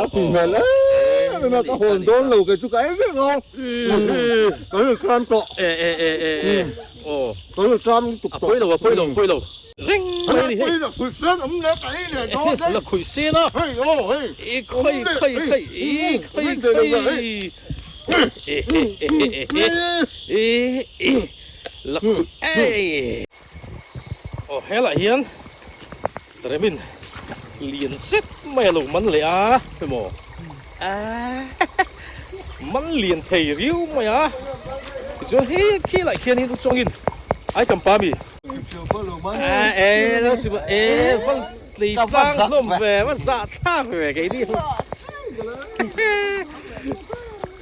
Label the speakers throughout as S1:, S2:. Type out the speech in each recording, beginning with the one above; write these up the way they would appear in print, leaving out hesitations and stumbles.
S1: A tui hmel em em a, ka hawn dawn lo kei chu ka ei vek ang. Ka rilru tlam tawh.
S2: E e e e e aw.
S1: Ka rilru tlam lutuk
S2: tawh. A pawi lo a pawi lo a pawi lo. Reng mai a ni hei.
S1: La khuih sen awm leh ka ei leh dawn hei.
S2: La khuih sen a.
S1: Hei aw hei.
S2: I khawi khawi khawi i khawi khawi. E e e e e e la khuih ei. Aw helaiah hian Remin lian zet mai a lo man leh a emaw man lian thei riau mai a tichuan hei khi lai khianin u chuangin ai tam pa mi e lo sim e val tlei tlang hlawm ve va zah thlak ve keini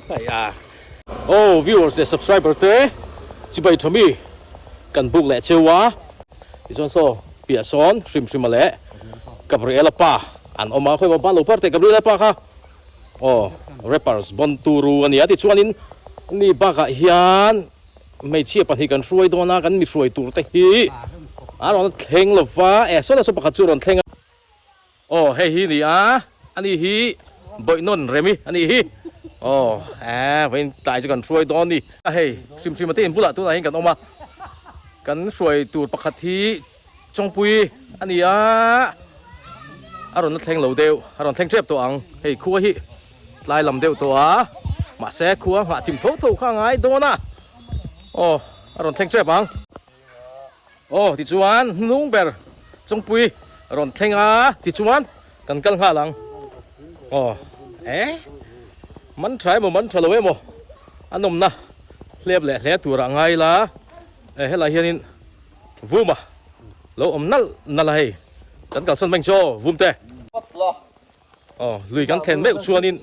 S2: hei a Aw viewers leh subscriber te chibai tha mi kan book leh cheu a tichuan saw piah sawn hrim hrim a leh Gabriela pa an awm a khawi maw lo par teh Gabriela pa kha aw rappers bon turu a nia tichuanin ni bakah hian hmeichhia pahnih kan hruai dawn a kan mi hruai tur te hi a rawn thleng lova e saw la saw pakhat chu a rawn thleng a. Aw hei hi ni a, ani hi Bawihnawn Remi a nih hi. Aw eh vawiin tlai chu kan hruai dawn ni. Hei hrim hrim ate in bulah tunah hian kan awm a, kan hruai tur pakhat hi Chawngpui a ni a, a rawn la thleng lo deuh, a rawn thleng tep tawh ang. Hei khua hi tlai lam deuh tawh a, mahse khua nghah thim tho tho kha a ngai dawn a, aw a rawn thleng tep ang. Aw tichuan hnung ber Chawngpui rawn thleng a tichuan kan kal nghal ang. Aw eh man tha emaw man tha lo emaw a nawmna hlep leh hle turah ngai ila eh helai hianin Vuma lo awm nalh nalh a hei kan kalsan mai ang chu aw Vum te. Aw lui kan thlen meuh chuanin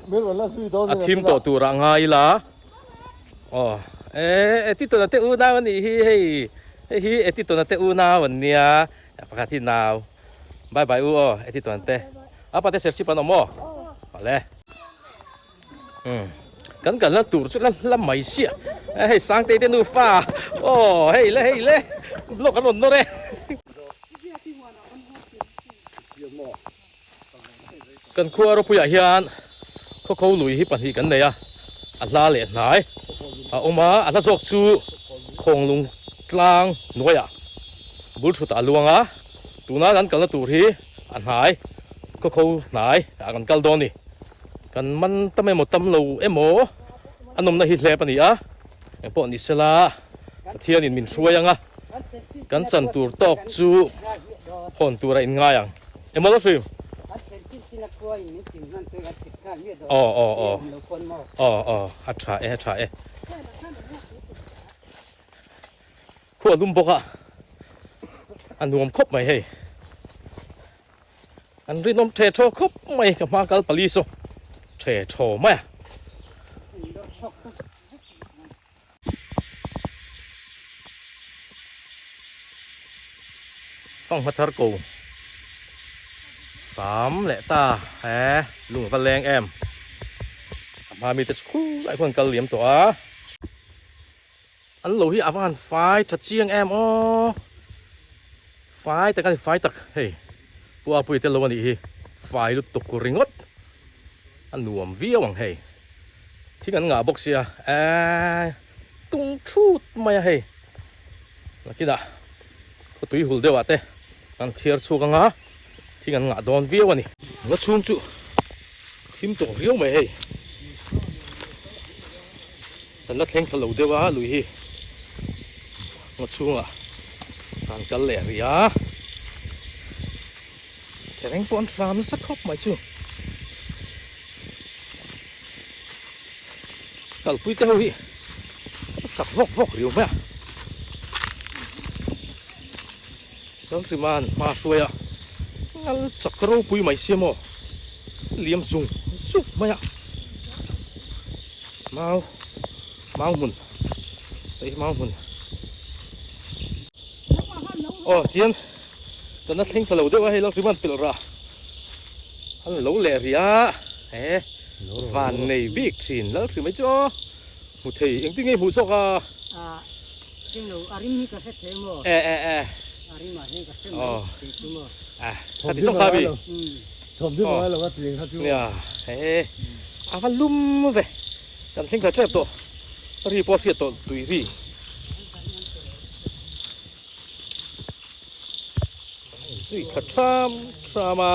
S2: a thim tawh turah ngai ila aw e Etitona te unau a nih hi hei hei hi Etitona te unau an nia pakhat hi nau bye bye u aw Etitona te a pate serchhip an awm aw awle umm kan kalna tur chu la hla mai sia hei Sangtei te nufa aw hei le hei le block an rawn nawr e. Kan khua ropuiah hian khawkho lui hi pahnih kan nei a, a hla leh hnai a awm a, a hla zawk chu Khawnglung tlang hnuaiah bul thutah a luang a, tuna kan kalna tur hi a hnai khawkho hnai ah kan kal dawn a ni. Kan man tam emaw tam lo emaw a nawmna hi hlep a ni a, engpawh ni sela Pathianin min hruai ang a. Kan chan tur tawk chu hawn tur a inngai ang. Emaw lo hrim? Aw aw aw. Aw aw a tha e a tha e. Khua lum bawk a, a nuam khawp mai hei. An rinawm the thaw khawp mai ka hma kal pali saw the thaw mai a. Fanghma thar ko hram leh ta he lung a va leng em a hma mite chu khulai khuan kal liam tawh a an lo hi a va han fai tha chiang em aw fai tak a ni fai tak hei pu a pui te lo a nih hi fai lutuk ringawt a nuam viau ang hei. Thing an ngah bawk sia eee tung thut mai a hei nakinah khawtui hul deuh ah te an thiar chhuak anga thing an ngah dawn viau a ni. La chhung chu thim tawh viau mai hei kan la thleng thla lo deuh a lui hi ngaw chhungah kan kal leh rih a thereng pawh an hram nasa khawp mai chu. Kalpui te ho hi a chak vawk vawk riau mai a Lalhrima'n hma hruai a ngal chak ropui mai sia maw liam zung zuk mai a mau mau hmun hei hi mau hmun aw tian kan la thleng ta lo deuh a hei Lalhrima'n pelh rah. An lo leh rih a, he van nei bik thin lal hri mai chu aw, hmu thei engtin nge hmuh zawk a?
S3: A ring lo, a rim hi ka hre thei maw?
S2: E e e.
S3: A rim ah hian ka hre mai thei chu maw?
S2: A khati zawk kha mi?
S1: Thawm deuh ngai lo a tih kha chu.
S2: Nia he a va lum ve kan thleng thla tep tawh ri pawh a hriat tawh tui ri. Zui thla tham tham a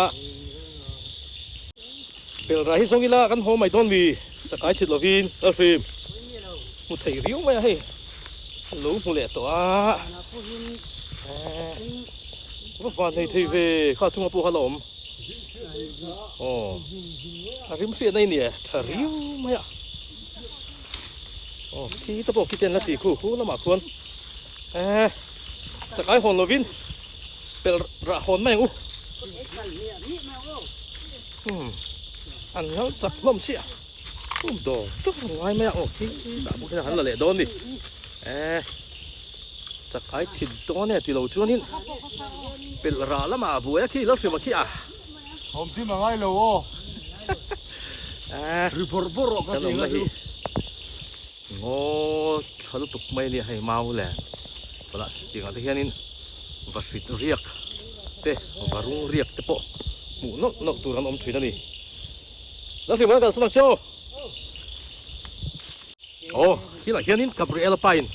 S2: pel rah hi zawng ila kan haw mai dawn mi chakai chhit lovin Lalhrim hmu thei riau mai a hei lo hmu leh tawh a va van nei thei ve kha chunga pawh kha la awm aw a rim hriat na i nia tha riau mai a aw khi te pawh khi te an la ti khu khu lamah khuan. Eh, chakai hawn lovin pelh rah hawn mai ang u. Hmm, an ngal chak hlawm sia. Um dawr dawr an ngai mai a, aw khi tah bawk hian han la leh dawn ni. Eh, chakai chhit dawn e tilo chuanin pelh rah lamah a buai a khi lo hrim a khi a.
S1: Awm thim a ngai lo aw.
S2: Eh,
S1: ri bawrh bawrh rawh ka ti nga chu.
S2: Ngaw tha lutuk mai ania hei mau le kawlah tiangah te hianin vahrit riak te varung riak te pawh hmuh nawlh nawlh tur an awm thin a ni. Lalhrimawna kalsan ang che aw. Aw khilah hianin Gabriela pa in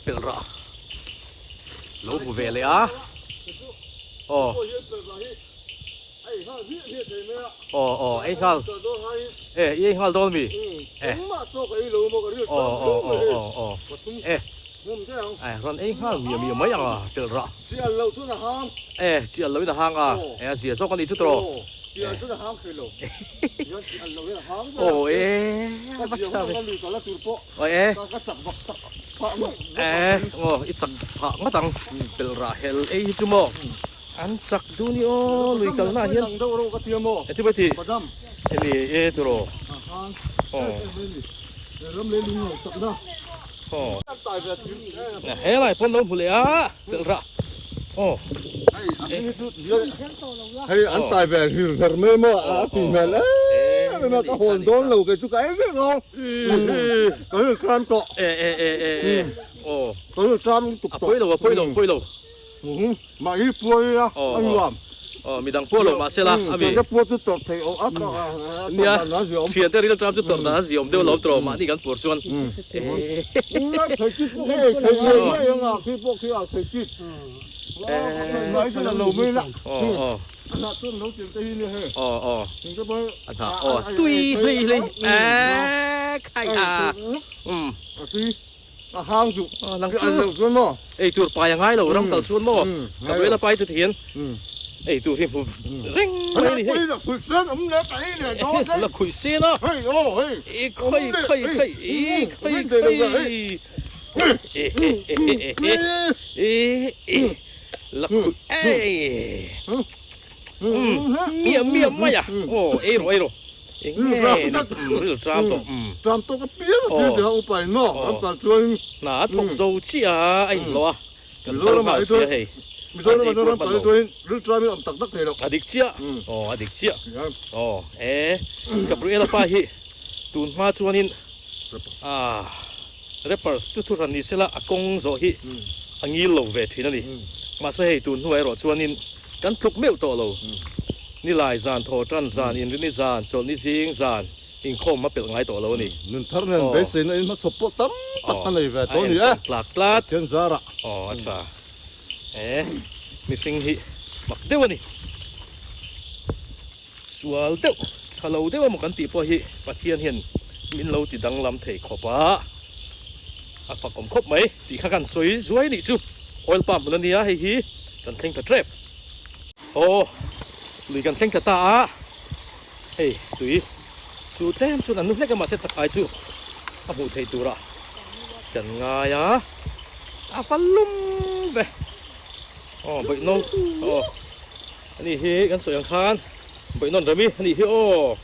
S2: pelh rah lo hmu ve leh a aw. Aw aw ei nghal e i ei nghal dawn mi e aw aw aw aw aw e e rawn ei nghal miah miah mai ang a pelh rah e chi al loin a hang a e a zia zawk a nih chu tawh aw e va tha ve aw e e aw i chak phah ngawt ang pelh rah hel ei hi chu maw. An chak duh ni aw lui kalna ah hian engtin mai tih hemi e turaw aw helai pawn lo hmu leh a pelh rah aw
S1: hei an tai ve hlir hler mai maw a tui hmel em em a ka hawn dawn lo kei chu ka ei vek ang ka hil tram tawh
S2: e e e e e aw
S1: ka hil tram lutuk
S2: tawh a pawi lo a pawi lo a pawi lo.
S1: Mahni puar ila a nuam.
S2: Aw midang puar lo mahse la a mi.
S1: Thiante puar chu tawrh theih awm a tawrh dan a ziawm.
S2: Thiante ril ṭam chu tawrh dan a ziawm deuh alawm tawrh mahni kan puar chuan.
S1: Thei kip pawh khi ei thei ngei ngei anga khi pawh khi a thei kip. Nai chuan a lo mai la. A hnah chuan lo tir te hi nia hei.
S2: Aw aw. A hnah aw tui hlei hlei e khai a.
S1: A tui. A hang duh.
S2: Nang chu ei tur pai a ngai lo ram kal chuan maw Gabriela pai chu tihian ei tur hi hmu reng mai a ni hei.
S1: La khuih sen awm leh ka ei leh dawn
S2: hei. La khuih sen a.
S1: Hei aw hei.
S2: I khawi khawi khawi i khawi khawi. E la khuih ei. Miah miah mai a aw ei rawh ei rawh. Eng nge ni ril tram tawh.
S1: Tram tawk apiang a tir tih a upa in maw an kal chuan.
S2: Hna a thawk zo chiah a a inhlawh a kan kal nghal sia hei.
S1: Mizoram ah chuan ram kal hi chuan ril tram in a awm tak tak thei lo.
S2: A dik chiah aw a dik chiah aw e Gabriela pa hi tun hma chuanin ah rappers chu thu hran ni sela a kawng zawh hi a ngil lo ve thin a ni. Mahse hei tun hnuah erawh chuanin Kan tluk meuh tawh lo. Nilai zan, thawhtan zan, inrini zan, chawlhni zing zan, inkhawm a pelh ngai tawh lo a ni.
S1: Nun thar nen beiseina in hmachhawp pawh tam tak a nei ve tawh a ni e.
S2: Tlak tlat.
S1: Pathian zarah.
S2: Aw a tha. E mihring hi mak deuh a ni. Sual deuh, tha lo deuh emaw kan tih pawh hi Pathian hian min lo ti danglam thei khawp a, a fak awm khawp mai tih kha kan sawi zuai nih chu. Oil palm hmun a nia hei hi kan thleng ta tep. Aw lui kan thleng ta ta a, hei tui chu tlem chuan an nu hlek a mahse chak ai chu a hmuh theih turah kan ngai a, a va lum ve. Aw bawihno aw. Ani hi kan sawi ang khan bawih nawn rem i a nih hi aw.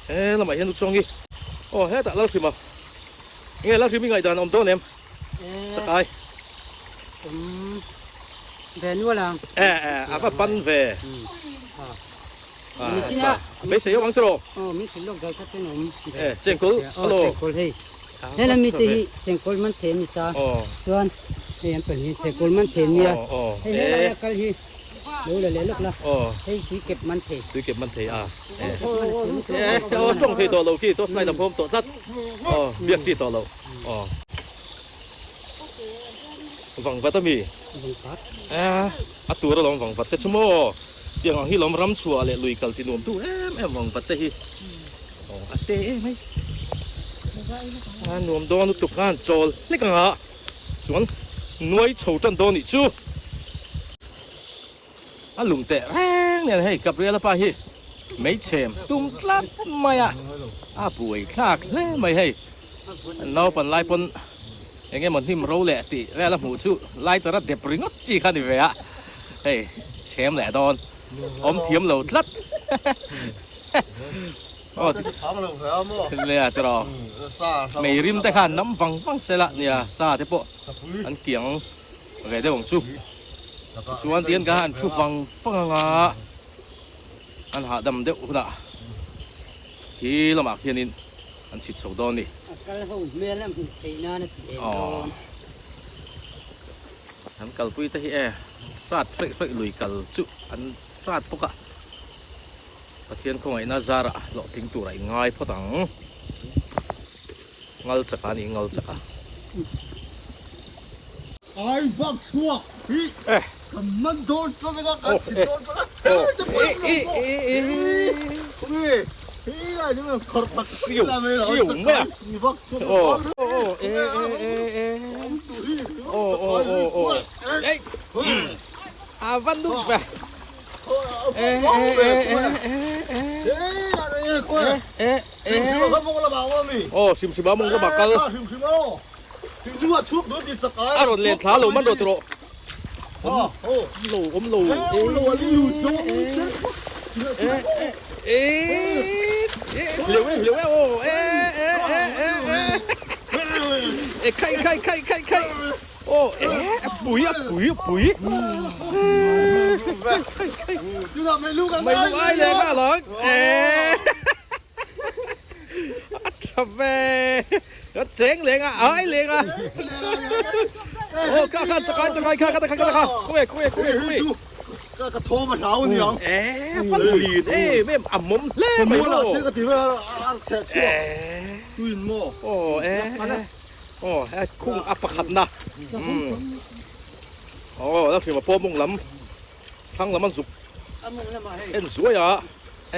S2: He lamah hian Uchuangi aw hetah Lalhrima enge Lalhrim i ngaihdan a awm dawn em? Chakai.
S3: Awm ve nual ang.
S2: E e a va pan ve.
S3: Nichina
S2: beisei awm ang tiraw?
S3: Aw min hrilh lawk dai kha chuan awm
S2: ve. E chengkawl
S3: hello. Chengkawl hei. Helai mite hi chengkawl man thei a ni ta. Chuan hei an pahnih chengkawl man thei a nia. Hei helai a kal hi. Lo la leh lawk la.
S2: Aw.
S3: Hei tui kep man thei.
S2: Tui kep man thei a. Eh aw tawng thei tawh lo khi torch light a phawm tawh tlat. Aw biak chi tawh lo. Aw. Vangvat a mi?
S3: Vangvat.
S2: Eh a tur alawm vangvat te chu maw? Tiang ang hi lawm ram chhuah leh lui kal ti nuam tu em em vangvat te hi. Aw a te em mai. A nuam dawn lutuk khan chawl hlek ang a. Chuan nuai chho tan dawn nih chu. A lum teh reng nen hei Gabriela pa hi meichhem tum tlat mai a, a buai thlak hle mai hei. Naupan lai pawn eng emaw hnim ro leh tih vel a hmuh chu lighter a dep ringawt chi kha ni ve a, hei chhem leh dawn awm thiam lo tlat. Aw nia tiraw mei rim te khan nam vang vang se la nia sa te pawh an kiang ve deuh ang chu chuan tihian ka han thu vang vang anga an hahdam deuh hunah khi lamah khianin an chhit chho dawn a ni.
S3: A kal ho hmel a hmuh theih nan a ti em dawn.
S2: An kalpui te hi e hrat hraih hraih lui kal chu an hrat bawk a. Pathian khawngaihna zarah hlawhtling tura i ngai phawt ang. Ngal chaka a ni, ngal chaka.
S1: Ai vak chhuak hi kan man dawn tlat anga kan chhin dawn tlat a thil te pawh em lo pawh khawnge hi lai chu khawrh tak tak la mai lo chak ai vak chhuak
S2: A van dup ve. Aw hrim hrim a mawng lamah kal a rawn len thla lo man rawh tawh awm lo awm lo hleuh e hleuh e aw e e e e khai khai khai khai khai. Aw eh a pui a pui a pui Mei lu ai leh nghal ang eh a tha ve ka cheng leng a ai leng a aw kha kha chakai chakai kha kha kha kha khawi khawi khawi khawi
S1: ka ka thawm a hlau ani ang
S2: eh a lin em em a mawm hle mai maw
S1: ka ti vel a theh chhuak tuin maw
S2: aw eh Aw he khung a pakhatna umm aw la hrim a pawh mawng lam thlang lam a zuk en zuai a e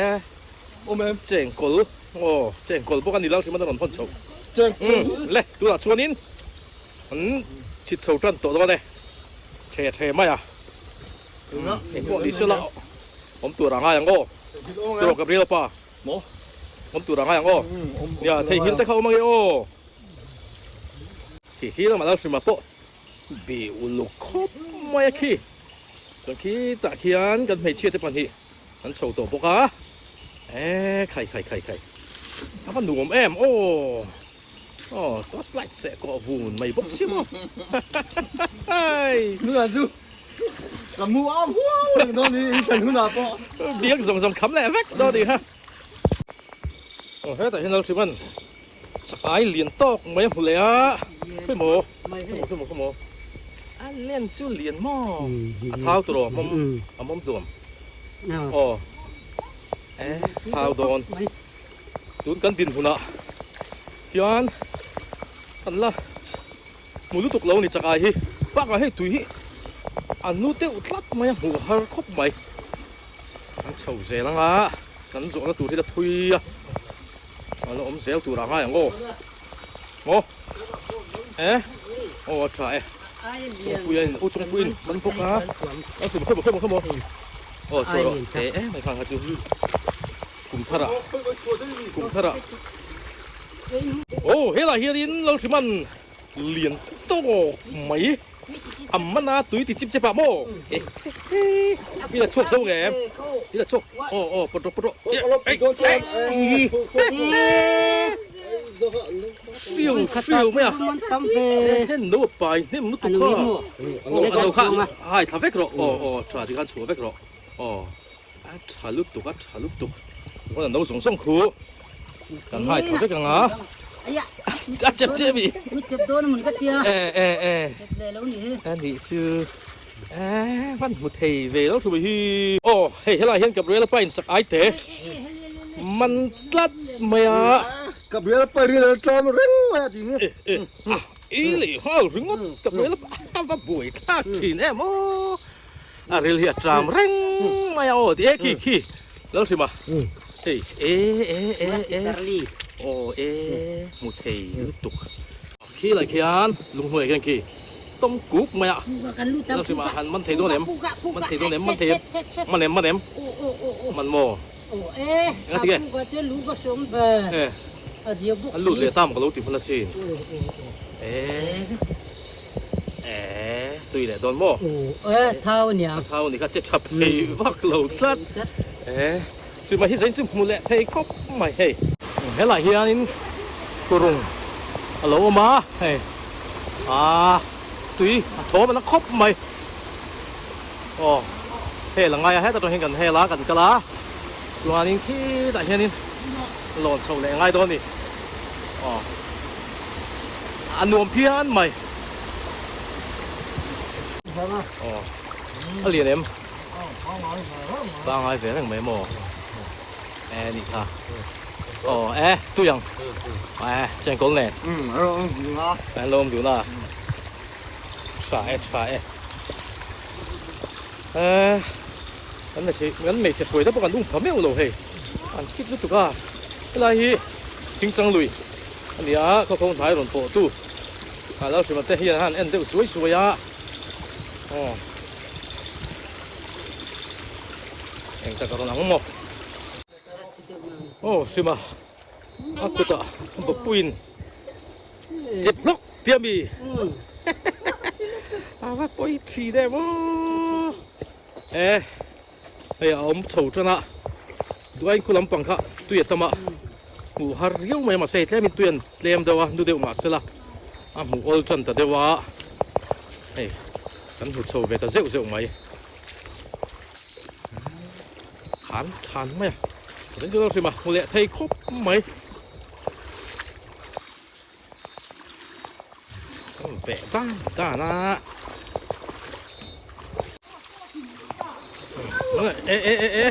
S1: awm em
S2: chengkawl aw chengkawl bawk a ni lalhrim a rawn hawn chho umm le tunah chuanin an chhit chho tan tawh dawn e the the mai a engpawh ni sela awm tur a ngai ang aw tiraw Gabriel pa awm tur a ngai ang aw nia theihnghilh te kha awm ange aw. Khi khi lamah lo hrim ah pawh bi uluk khawp mai a khi. Chuan khi tah khian kan hmeichhia te pahnih an chho tawh bawk a. E khai khai khai khai. A va nuam em aw. Aw torch light seh kawh vun mai bawk si maw.
S1: Nula chu ka mu au huau reng dawn ni in thlen hunah pawh.
S2: Biak zawng zawng kham leh vek dawn ni kha. Aw hetah hian Lalhriman Chakai lian tawk mai a hmu leh a, khawi maw, khawi maw, khawi maw, khawi maw, a len chu lian maw, a thau tur aw, a mawm, a mawm duam, aw, e thau dawn, tun kan dinhmunah hian kan la hmu lutuk lo a ni chakai hi, bakah hei tui hi a nu deuh tlat mai a, hmuh har khawp mai, kan chho zel anga kan zawhna tur hi la thui a. A la awm zel tur a ngai ang aw. Maw? Eh? Aw a tha e. Chungpui a in u chungpui in man bawk a. A hrim khawm khawm khawm aw. Aw chhuah rawh. Eh eh mai khan kha chu. Kum thar ah. Kum thar ah. Aw helai hianin lo hrim an lian tawk mai. A man a tui ti chip chep ah maw? I la chhuak zo nge em? I la chhuak aw aw pawt rawh pawt rawh Hriu hriu mai a hen no a pai hnem lutuk kha aw a lo kha hai thla vek rawh aw aw tha tikhan chhuah vek rawh aw a tha lutuk a tha lutuk chuan a no zawng zawng khu kan hai thla vek ang a a chep chep i e e e a nih chu. Eh van hmu thei ve lo thu hi. Aw hei helai hian Gabriela pa in chak ai te man tlat mai a.
S1: Gabriela pa ril a tlawm reng mai a ti nge.
S2: A i leh nghal ringawt Gabriela pa a va buai thlak thin em aw. A ril hi a tlam reng mai a aw ti e khi khi Lalhrima hei e e e e aw e hmu thei lutuk. Khi lai khian lunghnuai khian khi tawm kuk mai a, Lalhrima han man thei dawn em? Man thei dawn em? Man thei em? Man em? Man em? Man maw? Enga ti nge? E an lut leh ta maw ka lo ti hman asin. E e tui leh dawn maw? A thau a ni kha che tha phei vak lo tlat. E Chumah hi zain chu hmu leh thei khawp mai hei. Helai hianin kurung a lo awm a hei aaa tui a thawm a na khawp mai aw hel a ngai a hetah hian kan hel a kan kal a chuanin khitah hianin lawn chhoh leh a ngai dawn a ni aw a nuam phian mai aw a lian em. Pangai ve reng mai maw? E nih kha. Aw e tui ang. E chengkawl nen. An lo awm dun a. Tha e tha e. E kan hmeichhe kan hmeichhe hruai te pawh kan ung pha meuh lo hei. An fit lutuk a. Helai hi thingchang lui a ni a, khawkhawng hnai rawn pawh tu. A Lalhrima te hian han en deuh suai suai a. Aw eng tak a rawn ang maw aw hrima a kutah bapuiin chep hlawk tia mi a va pawi thin em aw e hei a awm chho tan a duain khu lampang kha tui a tam a hmuh har riau mai a mahse hei tlemin tui an tlem deuh a nu deuh mahsela a hmuh awl tan ta deuh a hei kan hmu chho ve ta zeuh zeuh mai than than mai a chuan chu lo hrim a hmu leh thei khawp mai ve dan dan a e e e e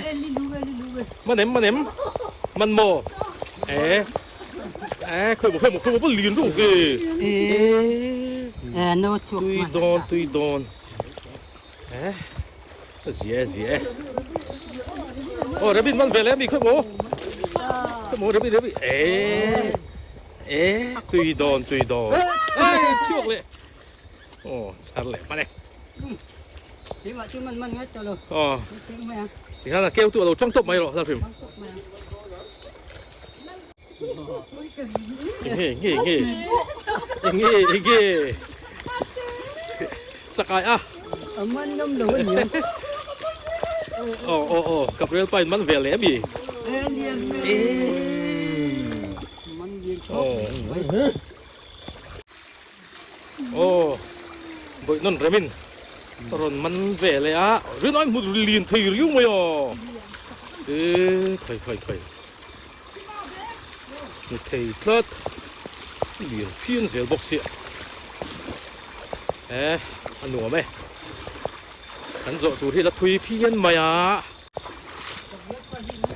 S2: man em man em man maw e e khoi maw khoi maw khoi maw lian ru ve
S3: e no chuak
S2: tui dawn tui dawn e zia e zia e oh rabin man ve le mi khoi maw khoi maw rabin rabin e E tui dawn tui dawn ai chhuak leh aw chhar leh hman e
S3: Keimah chu man man ngai tawh lo
S2: aw tikhan a keu tu a lo tang tawp mai rawh hla hrim enge enge enge enge enge chakai a
S3: man ngam lo a ni
S2: aw aw aw Gabriel pa in man ve leh a mi
S3: e lian
S2: e Aw bawih nawn remin rawn man ve leh a rin ai hmu lian thei riau mai aw e khai khai khai hmu thei tlat lian phian zel bawk sia e a nuam e kan zawh tur hi la thui phian mai a.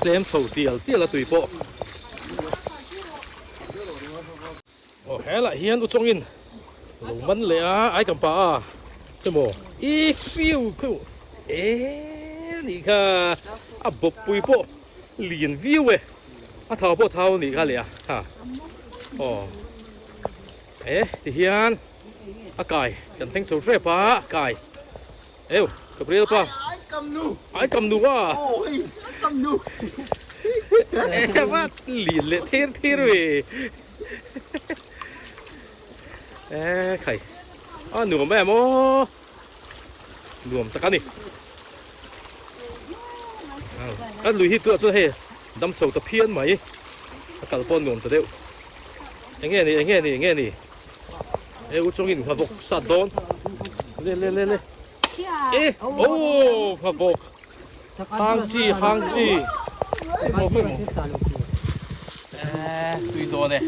S2: Tlem chho tial tial a tui pawh. Aw helai hian u chawngin lo man leh a ai kan pa a emaw i siu kheuh e nih kha a bawppui pawh lian viau e a thau pawh thau nih kha leh a ha aw e tihian a kai kan thleng chho hrep a kai. Eu, Gabriel pa.
S1: Ai kam nu.
S2: Ai kam nu a.
S1: Oh, hei, ai kam nu.
S2: E va lin leh thir thir ve. E khai. A nuam em aw. Nuam tak ani. Kan lui hi tu chuan hei dam chho ta phian mai. A kal pawh nuam ta deuh. Enge ni, enge ni, enge ni. E u chawngin nghavawk sat dawn le le le le e oh nghavawk hang chi hang chi maw khawi maw e tui dawn e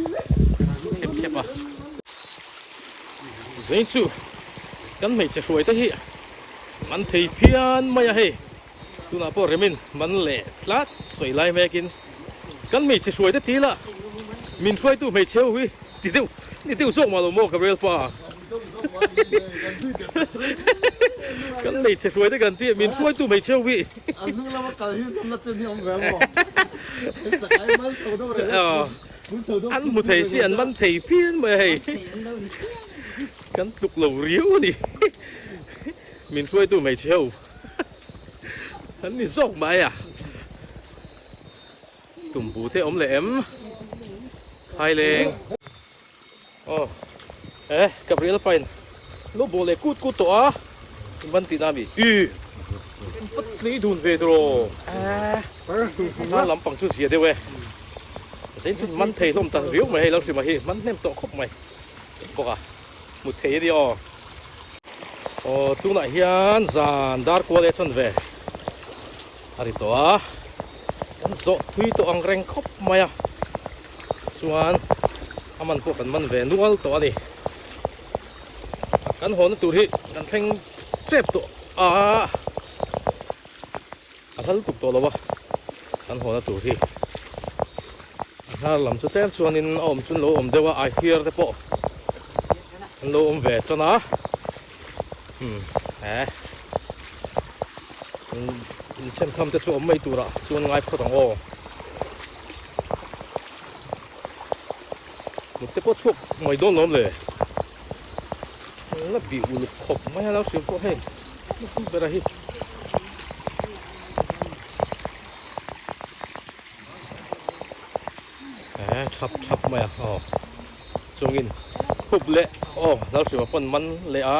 S2: khep khep a zain chu kan hmeichhe hruai te hi. Man thei phian mai a hei. Tunah pawh remin man leh tlat sawi lai mekin kan hmeichhe hruai te til a, min hruaitu hmeichhe ho hi ti deuh ni deuh zawk mah lo maw Gabriel pa? Kan hmeichhe hruai te kan ti a, min hruaitu hmeichhe ho hi. An hmu thei si an man thei phian mai a hei. Kan tluk lo riau a ni. Min hruaitu hmeichhe ho an ni zawk mai a. Tumbu te awm leh em? Phaileng. Aw eh Gabriel pain lo bawh leh kut kut tawh a. In van tihna ami? Ih! In va tlei dun ve tawh eh. A lampang chu zia deuh e. Zain chu man thei hlawm ta riau mai hei lo hrim a hi man hnem tawh khawp mai bawk a. Hmu thei a ni aw. Aw tunah hian zan dar kual e chuan ve a ri tawh a, kan zawh thui tawh ang reng khawp mai a, chuan a man pawh kan man ve nual tawh a ni. Kan hawna tur hi kan thleng tep tawh a, a hla lutuk tawh lo a, kan hawna tur hi a hnar lam chu tlem chuanin a awm chu an lo awm deuh a, aifir te pawh an lo awm ve tan a umm he in sem tham te chu awm mai turah chuan ngai phawt ang aw mut te pawh chhuak mai dawn lawm le la bih uluk khawp mai a lo hrilh pawh hei bera hi. Eh thap thap mai a aw chungin hup leh aw Lalhriva pawn man leh a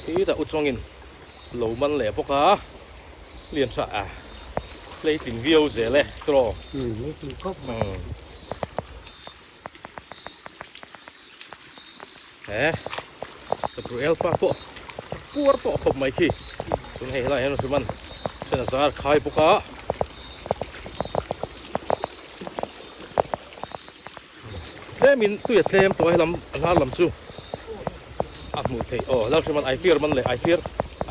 S2: khitah u chungin lo man leh bawk a lian tha a hleitling viau zel e tiraw
S3: hleitling khawp mai
S2: eh ka ruel pa pawh puar tawh khawp mai khi chuan hei helaiah hian hriman then a zar khai bawk a tlemin tui a tlem tawh a helam a hnar lam chu a hmuh theih aw helai hriman ai fir man leh ai fir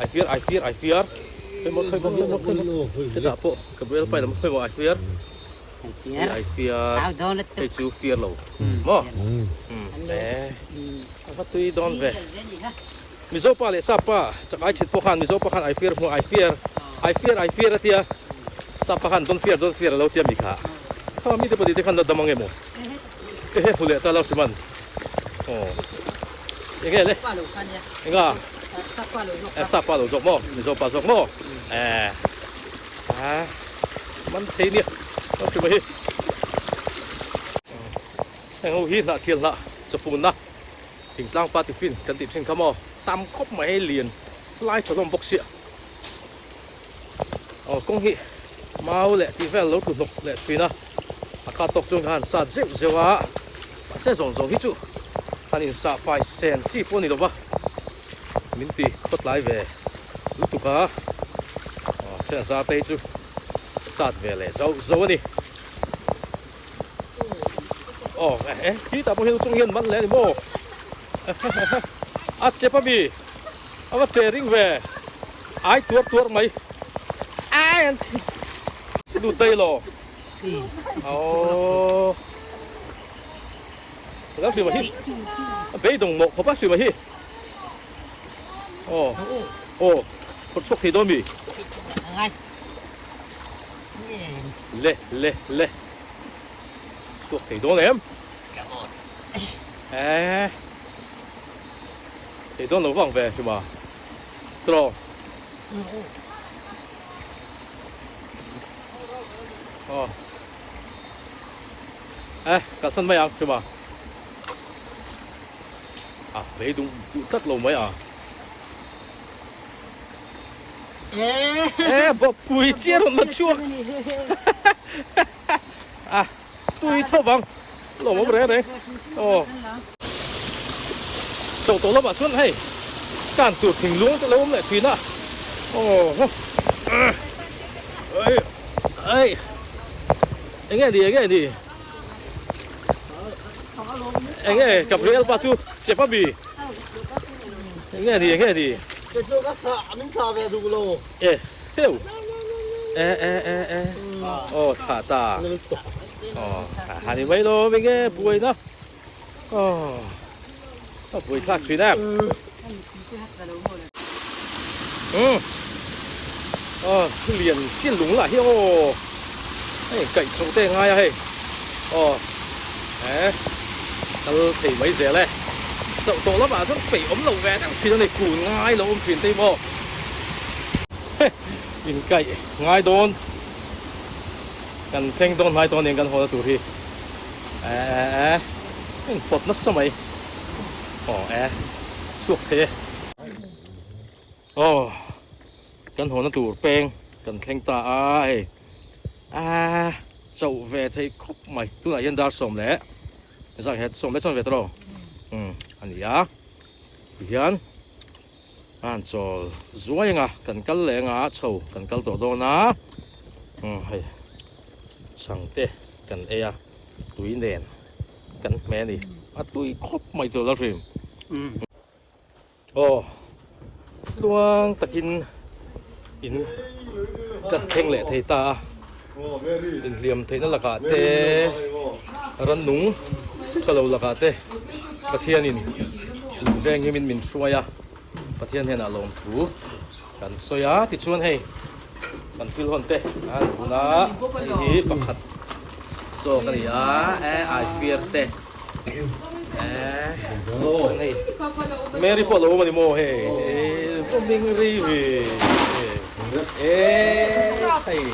S2: ai fir ai fir ai fiar khawimaw khawimaw khawimaw khawimaw hetah pawh ka ruel pa in a khawimaw ai fiar. Hei ai fiar hei chu fiar lo maw a va tui dawn ve Mizo pa leh sap pa chak ai chhit pawh khan Mizo pa khan ai fiar hmuh ai fiar ai fiar ai fiar a tia sap pa khan dawn fiar dawn fiar a lo tia mi kha kha mite pahnih te khan la dam ang emaw ehe hmu leh ta lo hrim an aw enge le enga sap pa lo zawk maw Mizo pa zawk maw eh. A man thei nia ka hrim a hi. Heng ho hi hnah thial hnah chawfunna thingtlang pa tiffin kan tih thin kha maw tam khawp mai hei lian lai tha hlawm bawk sia. Aw kawng hi mau leh tih vel lo tlu hnawk leh thin a, a khat tawk chuan ka han sat zeuh zeuh a, mahse zawng zawng hi chu han insah fai sen chi pawh a ni lo va. Min ti khawtlai ve lutuk a, thian zar te hi chu sat ve leh zauh zauh a ni. Aw eh khitah pawh hian chung hian man leh a ni maw? A chep a mi, a va che ring ve, ai tuar tuar mai, ai an ti lut daih lo. Aw Ram hrim a hi a beidawng mawh khawp a hrim a hi. Aw aw phawrh chhuak thei dawn mi? Le le le chhuak thei dawn em? Eh thei dawn lo vang ve hrim a tawh. Aw eh kalsan mai ang hrim a. A bei duh duh tlat lo mai a. Eh bawkpui chiah rawn la chhuak. A tui tho vang lawm awm reng reng. Aw. Chho tawh lamah chuan hei kan tur thingluang te lo awm leh thin a. Aw. Ai ai. Enge ni enge ni. Enge Gabriel pa chu chep a mi? Enge ni enge ni?
S1: Kei chu ka thlah min thlah ve duh lo.
S2: E heu e e e e aw thlah ta aw ha ni mai lo mi nge buaina aw a buai thlak thin em umm aw lian chin lung lah hi aw hei kaih chhoh te ngai a hei aw e kal thei mai zel e chauh tawh lamah chuan peih awm lo ve deuh thin a ni kun ngai lo awm thin te hi maw inkaih ngai dawn kan thleng dawn hnai tawh nen kan haw na tur hi e e e inpawt nasa mai aw e chhuak thei e aw kan haw na tur peng kan thleng ta a hei a chauh ve thei khawp mai tunah hian dar 10 leh zak hian 10 leh chuan ve tawh umm a ni a tihian a han chawl zuai anga kan kal leh anga chho kan kal tawh dawn a umm hei chhang te kan ei a tui nen kan hmeh a ni a tui khawp mai chu la hrim. Aw, tluang takin in ka thleng leh thei ta a, inhliam theihna lakah te, rannung tha lo lakah te Pathianin min venghimin min hruai a, Pathian hnenah lawmthu kan sawi a, tichuan hei kan thil hawn te an bun a, hei hi pakhat zawk a ni a, e aifiar te. Hei Mary pawh lo awm a ni maw hei eh hming ri ve eh hei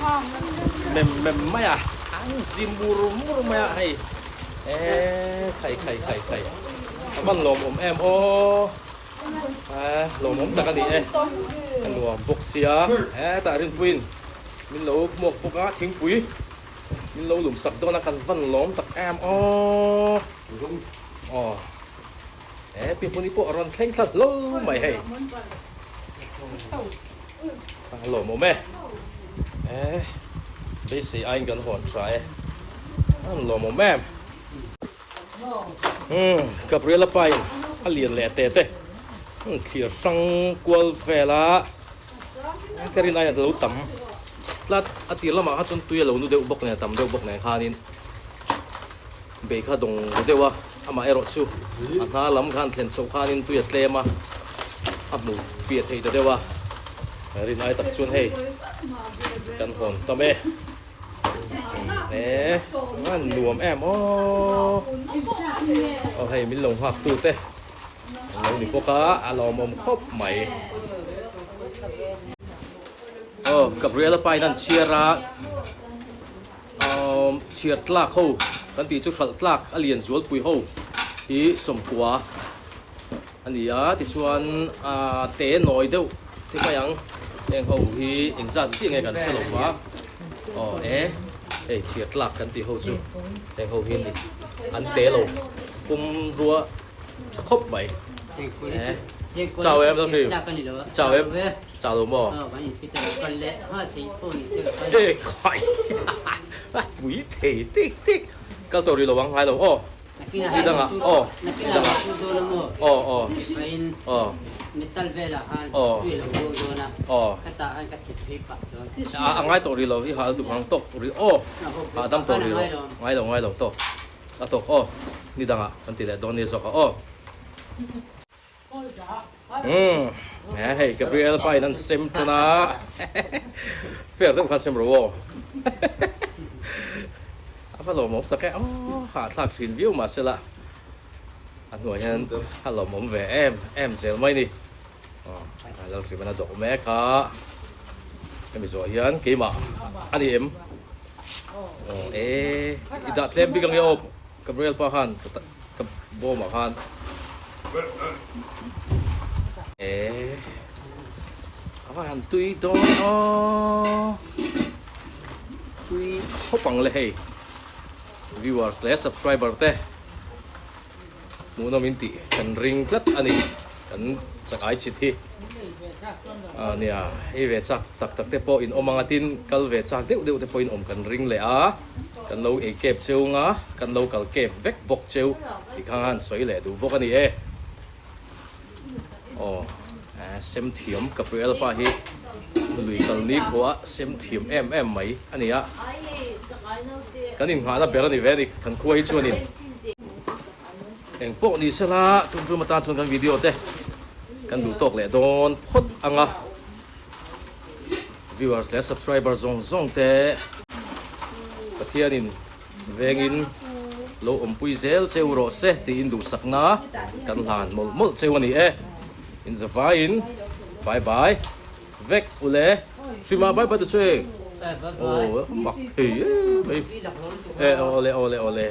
S2: mem mem mai a an zi mur mur mai a hei eh khai khai khai khai a van lawmawm em aw eh lawmawm tak a ni e a nuam bawk sia eh tah rinpuiin min lo hmuak bawk a thingpui. Min lo lum sak dawn a kan van lawm tak em aw. Aw. E pi hmuni pawh a rawn thleng thla hlo mai hei. A lawm awm e. E beisei aiin kan hawn tha e. A lawm awm em. Umm Gabriela pa in a lian leh te te. Thlir hrang kual vel a. Ka rin aia lo tam tlat a tir lamah kha chuan tui a lo nu deuh bawk nen a tam deuh bawk nen khanin bei kha dawng ru deuh a amah erawh chu a hna lam khan thlen chhoh khanin tui a tlem a a hmu piah thei ta deuh a rin ai tak chuan hei kan hawn tam e e a nuam em aw aw hei min lo nghak tu te. An lo ni bawk a, a lawmawm khawp mai. Aw, Gabriela pa in an chhiar a, umm chhiar tlak ho kan tih chu hralh tlak a lian zualpui ho hi 90 a ni a, tichuan ah te nawi deuh te mai ang heng ho hi engzat chiah nge kan hre lo va, aw e hei chhiar tlak kan tih ho chu heng ho hi an te lo pum rua. Tha khawp mai. Chau em Lalhri? Chau em? Chau lo maw? E khai. Pui thei tik tik. Kal tawh rih lo ang ngai lo aw. Ni dangah aw. Ni dangah. Aw aw. Aw. Aw. Aw. A ngai tawh rih lo i hal duh ang tawk rih aw. Hahdam tawh rih lo. Ngai lo ngai lo tawk. A tawk aw, ni dangah kan ti leh dawn nia zawk a aw. Umm, hei Gabriel pa in an sem tan a, fair deuh khan sem ro aw. A va lawmawm tak e, aw hahthlak thin viau mahsela a hnuai hian a lawmawm ve em em zel mai ni. Aw, Lalhriman a dawh mek a, hemi zawh hian keimah a ni em? Aw e, i dah tlem bik ang e aw, Gabriel pa khan ka bawm ah khan. E, a va han tui dawn aw, tui khawp ang le hei, viewers leh subscriber te. Hmuhnawm in tih kan ring tlat a ni, kan chak ai chhit hi. A nia, hei ve chak tak tak te pawh in awm ang a, tin kal ve chak deuh deuh te pawh in awm kan ring leh a, kan lo ei kep cheu nga, kan lo kal kep vek bawk cheu tih kha han sawi leh duh bawk a ni e. Aw. Sem thiam Gabriel pa hi lui kal ni khua sem thiam em em mai a ni a. Kan innghahna ber a ni ve a ni kan khua hi chuanin. Eng pawh ni sela tum tum atan chuan kan video te kan duh tawk leh dawn phawt ang a. Viewers leh subscriber zawng zawng te Pathianin vengin lo awmpui zel cheu rawh se tiin duhsakna kan hlan mawlh mawlh cheu a ni e. Inzavaiin bye bye vek ule. Hrima bye bye ta che. Aw mak thei em mai. E awle awle awle.